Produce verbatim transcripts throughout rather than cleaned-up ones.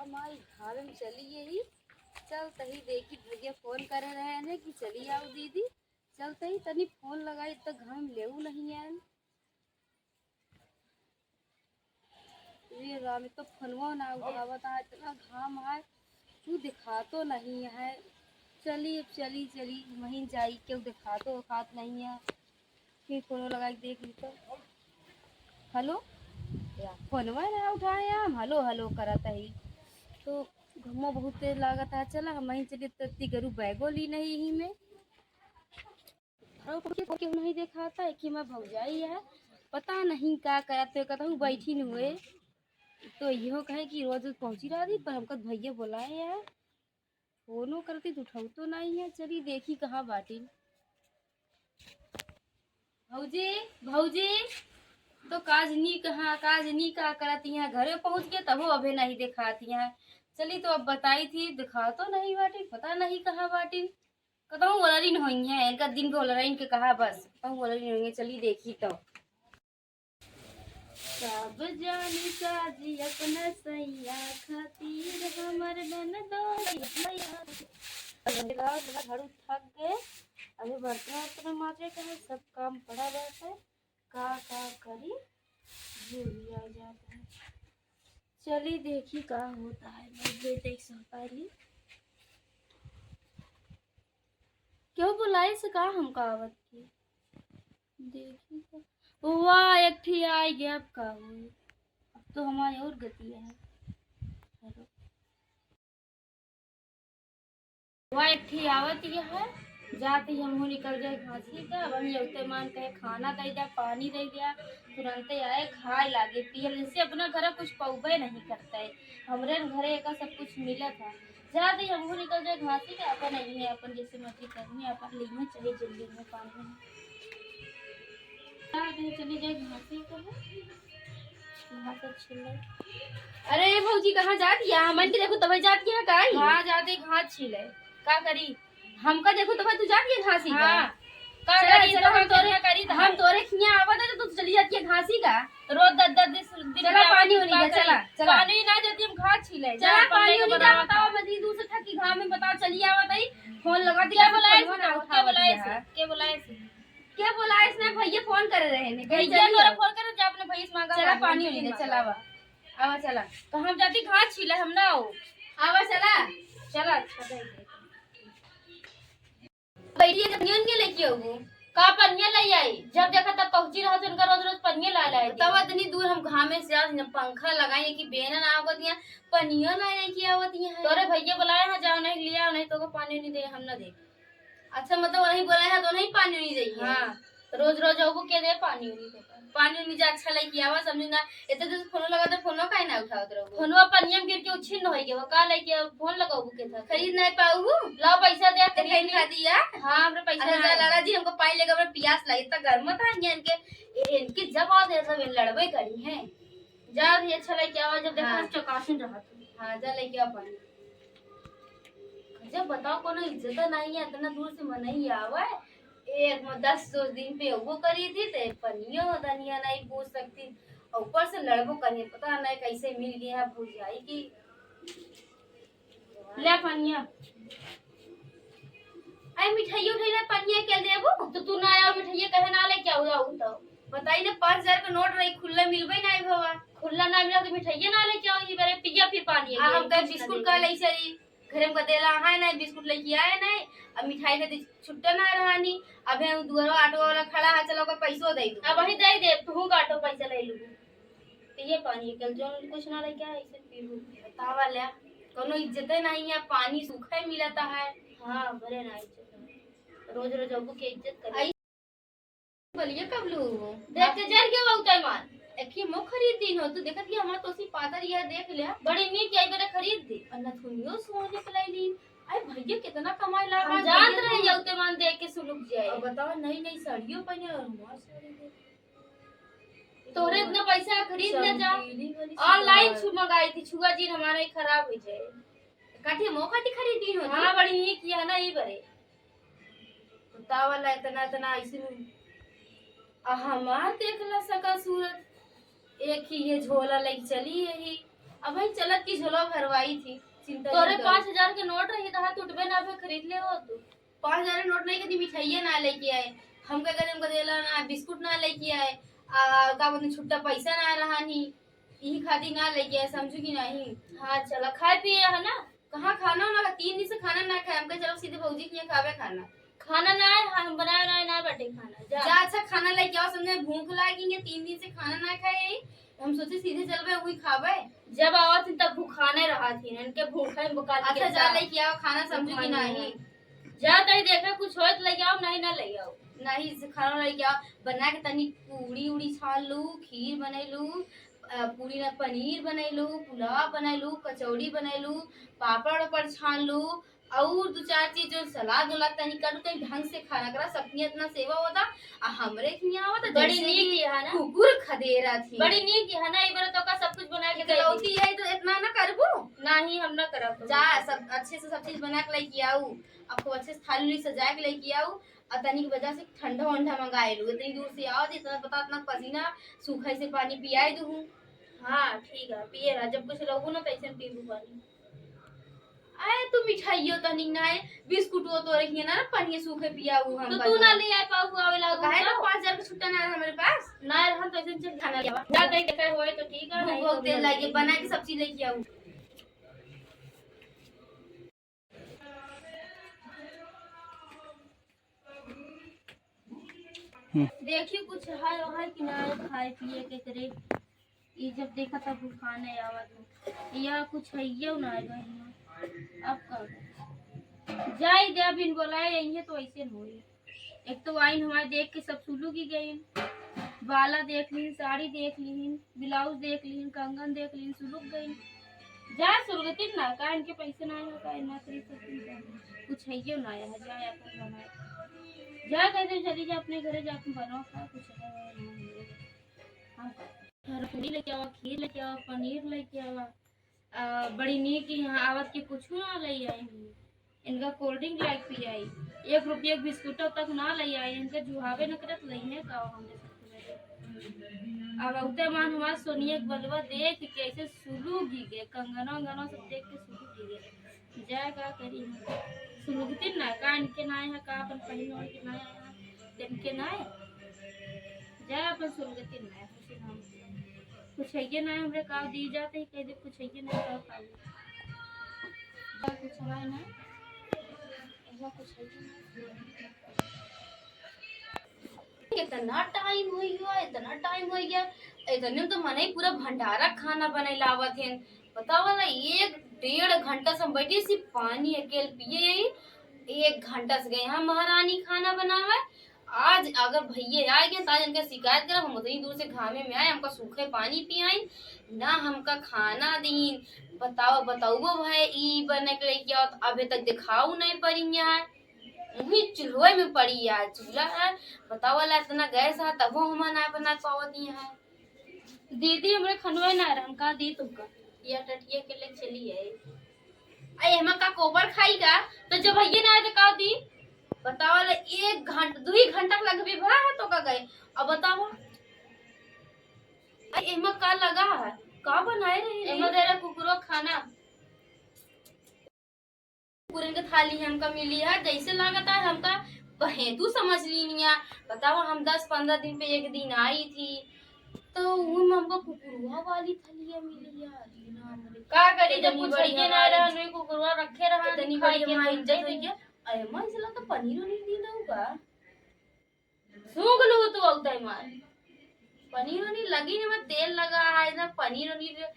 माई, घाम में चली यही। चल तही देखी, भैया फोन करे रहे हैं कि चली आओ दीदी। चल तही तनी फोन लगाई, तक घाम लेऊ नहीं है। ये राम, तो फोनवा ना उठावत है, इतना घाम है, तू दिखातो नहीं है। चली, अब चली, चली, वहीं जाई, क्यों दिखातो उखात नहीं है। फिर फोन लगा के देख ली तो। हेलो, या, फोनवा ना उठाए हम, हेलो, हेलो करत ही। तो घुमो बहुत तेज लागत है, चला हम वहीं चली, तत्ती गरु बैगो ली नहीं ही में। और केहू नहीं देखाता है कि मैं भौजाई है, पता नहीं का करत है, कहता हूँ बैठी न हुए। तो इहो कहे कि रोज रोज पहुँची रही, पर हमका भैया बुलाए है, फोनो करती तो उठावतो नहीं है। चली देखी कहाँ बाटी। भौजी, भौजी, तो काज नी कहाँ, काज नी का करत यहाँ, घरे पहुँच गए तबो अबे नहीं देखात यहाँ। चली तो अब बताई थी, देखातो नहीं बाटी, पता नहीं कहाँ बाटी। कतहूँ ओलरिन होइहैं, इनका दिन के ओलरिन के कहा बस, कतहूँ ओलरिन होइहैं, चली देखी तो। सब जानी काजी अपना सैया खातिर हमर ननदो भैया। झाड़ू थक गए, अभी बर्तन उर्तन माजे के है, सब काम पड़ा रहता है, का का करी, ये भी आ जाता है। चली देखी का होता है, मैं देख सकता है। क्यों बुलाए से का हमका आवत की? देखी तो। वाह, एक ठी आइ गया, अब का होई? अब तो हमारी और गति है। हेलो। वाह, एक ठी आवत ही है, जात ही हमहू निकल जाए घासी का, वही अवते मान कहे खाना दे दिया, पानी दे दिया, तुरंते आए खाए लागे, पिए ले, इनसे अपना घर कुछ पौबे नहीं करता है, हमरे घरे एका सब कुछ मिलत है। जा दे, हमहू निकल जाए घासी के, अपन अइहे, अपन जैसे मर्जी करनी, अपन लेइहे, चाहे जल्दी में पानी में। जा दे, चली जाए घासी के, घास छीले। अरे भौजी, कहाँ जात या? मन के देखो तबे जात या का? हाँ, जाते घास छीले। का करी? हमका देखो तबे तू जात या घासी का? हाँ। का चला, करी, चला, तो हम हम तोरे, तोरे, करी तो हम है। तोरे खिया आवत है तो तू चली जाती है घासी का। रोज दस दस दिन, दिन चला, में पानी आवत उनी का का, चला, करी? चला। पानी ना देती, हम घास छीले। चला, जा, अपन पानी लेके उनी का बनावत बताओ, है। मैं इतनी दूर से थकी घाम में बताओ, चली आवत आई, फोन लगा दिया, क्या बोला है फोन ना इसने? उठावत क्या बोला है है। इसने? क्या बोला है इसने? भैया फोन करे रहे ने, कहीं भैया चली तोरा आओ। फोन करे, जा अपने भैया से मांगा चला, पानी पानी उनी उनी ले, मांगा। चला आवा। आवा, चला। तो हम जाती घास छीले, हम ना आओ। आवा, चला। चला, अच्छा, दे दे। बैठिए, जब न्यून के लेके आओगे? का पनिया ले आई? जब देखा तब पहुंची रहा तो उनका रोज रोज पनिया ला लाए। तब इतनी दूर हम घामे से आज न पंखा लगाए कि बेना ना आवत यहाँ, पनिया ना लेके आवत यहाँ है। तोरे भैया बुलाए हैं, जाओ नहीं लिया, नहीं तो को पानी नहीं दे, हम ना दे। अच्छा, मतलब वही बोला है तो नहीं पानी नहीं देगी? हाँ, रोज रोज आओगे के दे पानी उनी के? पानी उनी जा अच्छा लेके आवा, समझी ना। इतने दिन से फोन लगा तो फोनो काहे ना उठावत रहो? फोनवा पनिया में गिर के उछिन्न हो गया, का लेके फोन लगाओगे के था? खरीद नहीं पाऊ? लाओ पैसा दे, तो खरीद खरीद ली। खा दिया? हाँ, हमरे पैसा अच्छा, जा नहीं। लाला जी, हमको पानी लेके, हमरे प्यास लगी, इतना गर्म था इनके, इनके जब आओ दे सब लड़बे करी हैं। जा रही अच्छा लेके आवा, जब देखा हाँ। चौकासिन रहा तू। हाँ, जा लेके आ पानी। जब बताओ, कोनो इज्जत नहीं है, इतना दूर से मनई आवे, एक में दस दो दिन पे वो करी थी, तो पनियो धनिया नहीं पूछ सकती, और ऊपर से लड़बो करिए, पता नहीं कैसे मिल गया है भौजाई की। ले पनिया। अरे मिठाइयो उठाई ना, पनिया के देबू? तो तू ना आओ, मिठाइया कहे ना लेके आओ, आओ तो। बताई ना, पाँच हजार का नोट रही, खुल्ला मिलबे ना भवा। खुल्ला ना मिला तो मिठाइया ना लेके आओ, ये बेरे पिया फिर पानी है, आ, हम ये तो कुछ ना बिस्कुट दे। का ले चली, घरे में देला है ना, बिस्कुट लेके आए ना, अब मिठाई खातिर छुट्टा ना रहनी, अब है दुआरो ऑटो वाला खड़ा है, चलो ओकर पैसो दे दो। अब वही दे दे, तू का ऑटो पैसा ले लू। पिए पानी, कल जो कुछ ना लेके आए, इसे पी लू। बतावा ले, कोनो इज्जते नहीं है, पानी सूखे मिलता है। हाँ, बड़े ना इज्जत है। रोज रोज अबू के इज्जत करे। आई बलिए कब लू? देख के जर गया उतर मार। एक ही मुँह खरीद दिन हो, तू देखत कि हमार तोसी पातर यह देख ले। बड़ी नीक आई बड़े खरीद दे। और नथुनियो सोने के लाई ली। अरे भैया कितना कमाई लागा हम है, जानत भैया रहे तो। ये उते मान देख के सुलुक जाए। अब बताओ, नई नई साड़ियों पहने और हमार साड़ी दे। तोरे इतना पैसा खरीद ले जा। चमकीली वाली ऑनलाइन सलवार। छु मंगाई थी, छुआ जी हमारा ही खराब हो जाए। काठी मो काठी खरीदी हो हाँ, बड़ी नीक यह ना ही बरे। कुत्ता वाला इतना, इतना ऐसे में। आ हमार देख ला सका सूरत। एक ही ये झोला लई चली यही। अब भाई चलत की झोला भरवाई थी, चिंता तोरे नहीं करो। पाँच हजार के नोट रही, तहा टूटबे ना भे, खरीद ले हो तू। पाँच हजार के नोट नहीं, कभी मिठाइया ना लेके आए, हमका कदे हमका देला ना, बिस्कुट ना लेके आए, आ का बोलते, छुट्टा पैसा ना रहा नहीं, यही खातिर ना लेके आए, समझू कि नहीं? हाँ, चला, खाए पिए है ना? कहाँ खाना ना, तीन दिन से खाना ना खाए, हमका चलो सीधे भौजी के यहाँ खावे खाना। खाना ना है, हम बनाए बनाए ना बाटे खाना। जा। जा, अच्छा खाना लेके आओ, समझे भूख लागी है, तीन दिन से खाना ना खाए, हम सोचे सीधे चलबे वही खाबे। जब आवत ही तब भूखाने रहत ही, इनके भूखे में बुका अच्छा, जा लेके आओ खाना, समझू कि नहीं? जा तई देखा कुछ होए तो लेके आओ, नहीं ना ले आओ। नहीं, से खाना लेके आओ, बना के तनी पूड़ी उड़ी छान लू, खीर बनैलू, अ, पूड़ी ना पनीर बनैलू, पुलाव बनैलू, कचौड़ी बनैलू, पापड़ ओपड़ छान लू, और दो चार चीज जो सलाद उलाद तनी करू, तनी ढंग से खाना करा। सबकी इतना सेवा होता, आ हमरे के यहाँ आवता बड़ी जैसे नीक कि है ना? कुकुर खदेरा थी। बड़ी नीक है ना, ई बार तो का सब कुछ बना के दे दी। इकलौती है तो इतना ना करबू। नहीं, हम ना करब। जा, सब अच्छे से सब चीज बना के लेके आऊ, आपको अच्छे से थाली उली सजा के लेके आऊ, आ तनिक वजह से ठंडा वंडा मंगाए लू। इतनी दूर से आओ, इतना पता, इतना पसीना सूखा से पानी पियाए दू। हाँ ठीक है, पिए रहा, जब कुछ लोगों ना तैसे पीबू पानी। आए तू मिठाइयो तनिक ना आए, बिस्कुटो तो रखिए ना, ना पनिया सूखे पियाऊ हम तो तू ना ले आए पाऊ आवे लागू तो काहे ना? पाँच हजार के छुट्टा ना है हमारे पास। ना रहन तो ऐसे चल खाना ले आवा। जा देख देखा होए तो ठीक है, भूख नहीं बहुत तो तेज लगी, बना के सब चीज लेके आऊ। हम्म। देखी कुछ है वहाँ कि ना है खाए पिए के करे। ई जब देखा तब खाने आवा दू। या कुछ है ये ना है बहिन। अब कर। जाई दे बिन बोलाए यही तो ऐसे न होई। एक तो आइन हमारे देख के सब सुलुगी गइन। बाला देख लीन, साड़ी देख लीन, ब्लाउज देख लीन, कंगन देख लीन, सुलुक गइन। जा सुलगतिन ना का, इनके पैसे ना आए का, इतना खरीद सकती का? कुछ है ये ना आया है, जा अपन बनाए। जा कह दे चली जा अपने घरे, जा अपन बनाओ का, कुछ है ना है। हम घर पूरी लेके आवा, खीर लेके आवा, पनीर लेके आवा। आ, बड़ी नीक यहाँ आवत के कुछ ना ले आई। इनका कोल्ड ड्रिंक लाइक पियाई, एक रुपया के बिस्कुट तक ना ले आई। इनका जुहावे न करत लइहे का हमरे सबके। अब औते मान हमार सोनिया के बलवा देख के ऐसे सुलुगी गे, कंगना उंगना सब देख के सुलुगी गे। जाए का करी हम? सुलुगतिन ना का, इनके ना है का, अपन पहिन ओढ़ के ना है, इनके ना है। जाए अपन सुलुगतिन ना है, कुछ हम कुछ है ये ना हमरे का दी जाते ही कह दे कुछ है ये ना का खाऊ। कुछ हमारे ना। इतना कुछ है ही ना। इतना टाइम हो गया, इतना टाइम हो गया, इतने में तो मने पूरा भंडारा खाना बने लावत हैं। बतावा ना, एक डेढ़ घंटा से हम बैठे, सिर्फ पानी अकेल पिए यही, एक घंटा से गए हम महारानी खाना बनावे। आज अगर भैया आ गए तो आज इनका शिकायत करब, हम उतनी दूर से घामे में आए, हमका सूखे पानी पियाइन, ना हमका खाना दीन। बताओ, बताओ भाई, ई बने के लेके आओ, तो अबे तक दिखाऊ नहीं पड़ी है, वही चूल्हे में पड़ी है, चूल्हा है। बताओ ला, इतना गैस है, तबो हम ना बना पावत है। दीदी, हमरे खनवे ना रहन का दी तुमका? या टटिया के ले चली आए। आ, एमा का कोबर खाई का? तो जब भैया ना आए तो का दी? बताओ ले, एक घंटा, दो ही घंटा लगबे भा है तो का गए? अब बताओ। आ, एमा का लगा है? का बनाए रही? एमा दे रहा कुकुरो खाना। कुकुरन के थाली हमका मिली है, जैसे लागत है हमका कहे तू समझ लीनिया। बताओ, हम दस पन्द्रह दिन पे एक दिन आई थी, तो वो में हमका कुकुरवा वाली थलिया मिली है। अरे राम रे, का करी, जब इतनी कुछ बड़ी है ना हमारी रहा, नहीं कुकुरवा रखे रहा, इतनी खाए बड़ी के हमारी इज्जत होई है। अरे माँ, इसला तो पनीर उनीर दी ना होगा। सूंघ लू तू औते मार। पनीर उनीर लगी नहीं, मैं तेल लगा है ना पनीर उनीर।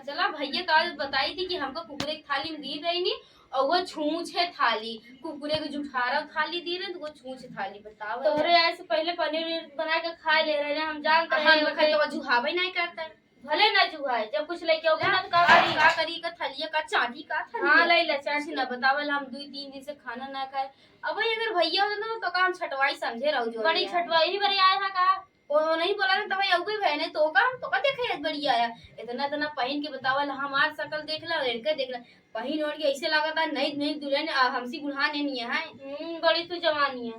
चला भैया का बताई थी कि हमको कुकुरे की थाली में दी रही नहीं, और वो छूछ है थाली, कुकुरे के जुठारा थाली दी रहे, तो वो छूछ थाली। बताओ तोहरे आए से पहले पनीर उनीर बना के खा ले रहे, हम जानते हम हैं तो खाए तो वो जुहावे नहीं करता है। भले ना जुहाए, जब कुछ लेके आओगे ना, तो का का करी? का करी का थलिया का चांदी का थलिया? हाँ, ले ले, चांदी कुछ ना ना। बतावल, हम दुई तीन दिन से खाना ना खाए। अब वही अगर भैया होते ना, तो का हम छटवाई समझे रहू जो बड़ी भैया। छटवाई ही बड़ी आए है का? ओ नहीं बोला ना, तो भाई अउबे भय नहीं, तो का हम तो का देखे है बड़ी आया। इतना, इतना पहिन के बतावल, हमार शकल देख ला, इनके देख ला। पहिन ओढ़ के ऐसे लागत है, नई, नई दुल्हन, आ, हमसे बुढ़ा नहीं है। हम्म, बड़ी तू जवानी है।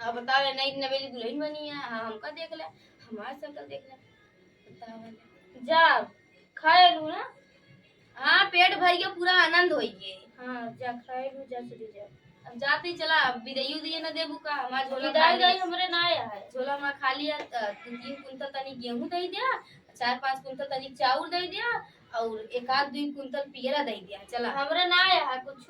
अब बताओ, नई नवेली दुल्हन बनी है, हाँ, हमका देख ला, हमार शकल देख ला। जा, खाए लू ना, भइया पूरा आनंद होइए। हाँ, जा खाए लू, जा चली जा। अब जाते ही चला, अब बिदाई उदाई न देबू का? हमार झोला विदाई खाली, उदाई हमरे ना आया है। झोला हमार खाली है, अ, दू तीन कुंतल तनी गेहूं दे दिया, चार पाँच कुंतल तनी चाउर दे दिया, और एक आध दुई कुंतल पियरा दे दिया। चला। हमरे ना आया है कुछ।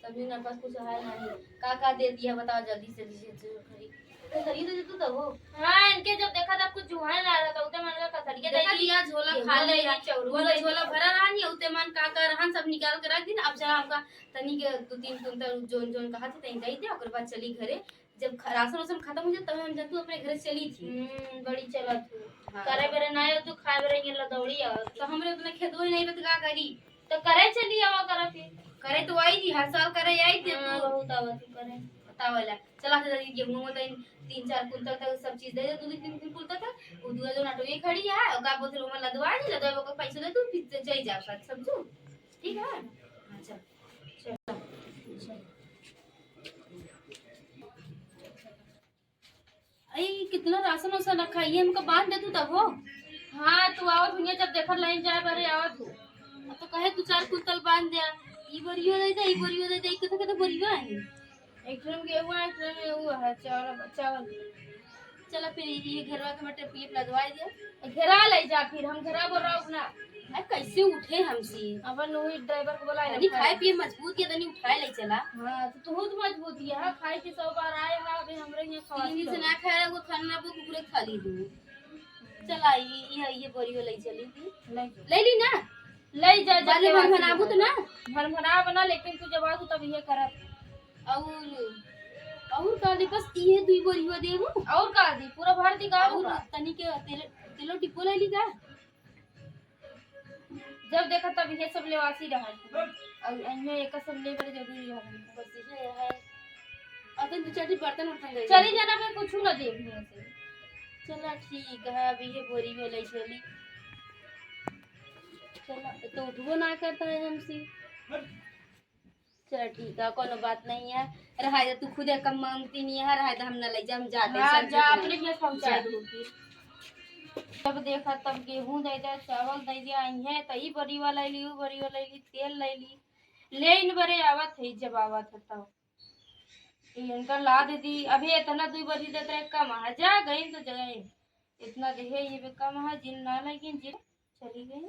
तभी ना पास कुछ है नहीं। का का दे दिया बताओ जल्दी से, जल्दी से खरीद। तो खरीद दे तू तब हो। हाँ, इनके जब देखा था कुछ जुहान ला रहा था, उते मन का कथरिया देखा दे दी। दिया, झोला गेहूं खा ले दे यार। दी, चौरू वो दे दी। झोला भरा रहा नहीं, उते मन का का रहन सब निकाल के रख दी ना। अब चला हमका तनी के दो तीन कुंतल जोन जोन कहा थे तनी दे दे, ओकर बाद चली घरे। जब ख-, राशन वासन खत्म हो जाए तब हम जंतु अपने घरे चली थी। हम्म, बड़ी चलत हो। हाँ। करे बेरे ना हो तू, खाए बेरे ये लदौड़ी आवत। तो हमरे उतना खेतवा ही नहीं बा, तो का करी? तो करे चली आवा करा फिर। करे तो आई थी, हर साल करे आई थी हाँ, तू। बहुत आवत हो करे। बतावला। चला से जल्दी गेहूं में तो इन तीन चार कुंतल तक सब चीज दे दे, दो तीन तीन कुंतल तक। वो दूसरा जो नटोई खड़ी है, ओका बोतल में लदवा दी, लदवा के पैसा दे तू, फिर से चली जा साथ, समझू? ठीक है? हाँ, चल। चल। चल। आई, कितना राशन वासन रखा है, ये हमका बांध दे तू तब हो। हाँ, तू आवत हुइया जब देखत लाइन जाए बारे आवत हो। अब तो कहे दू चार कुंतल बांध दे, ई बोरियो दे दे, ई बोरियो दे दे, ई कितना कितना बोरियो है? एक ठो में गेहूं है, एक ठो में वो है, चावल, चावल। चला फिर ये घेरवा के मटे पीप लदवाई दे। घेरा ले जा फिर, हम घेरा बोल रहा हूँ ना। अरे कैसे उठे हमसे? अपन वही ड्राइवर को बुलाए तनी रखा खाए है। पिए मजबूत के तनी उठाए ले चला। हाँ, तो तू तो मजबूत ही है, खाए के सौ बार आए है, अभी हमरे यहाँ खवा तीन दिन से ना खाए रहे, वो खाना ना, वो कुकुरे खा ली तू। चला, ये, ये, ये बोरियो ले चली थी। ले जा। ले ली ना? ले जा, जा, बाद में लेवा के भनभनाबू तो ना? भनभना बना, लेकिन तू जब आऊ तब ये करत। और, और का दे, बस ये दुई बोरियो देबू? और का दी? पूरा भर दी का और होगा? तनी के तेल, तेलो टिप्पो ले ली का? जब देखा तब ये सब लेवासी रहा। और इनमें एक सब ले बड़े जरूरी है। बस ये है। अतन दू चार ठे बर्तन उर्तन दे चली दे। जाना, मैं कुछ ना देब यहाँ से। चला ठीक है, अब ये बोरी में ले चली। चला, तो उठबो ना करता है हमसे। चला ठीक है, कोनो बात नहीं है। रहा दे, तू खुदे कम मांगती नहीं है, रहा दे, हम ना ले जा, हम जाते हैं, हाँ, समझे जा, कि अपने नहीं? में पहुंचा जा। दो फिर। जब देखा तब गेहूं दे दे, चावल दे दे, आई है तो ई बोरी वाला ले ली, वो बोरी वाला ले ली, तेल ले ली, ले इन बरे आवत है, जब आवत है तब। ई इनका ला दे दी, अभी इतना दुई बोरी देत रहे, कम है, जा गई तो गई, इतना देहे, ये भी कम है, जिन ना लगी, जिन चली गई।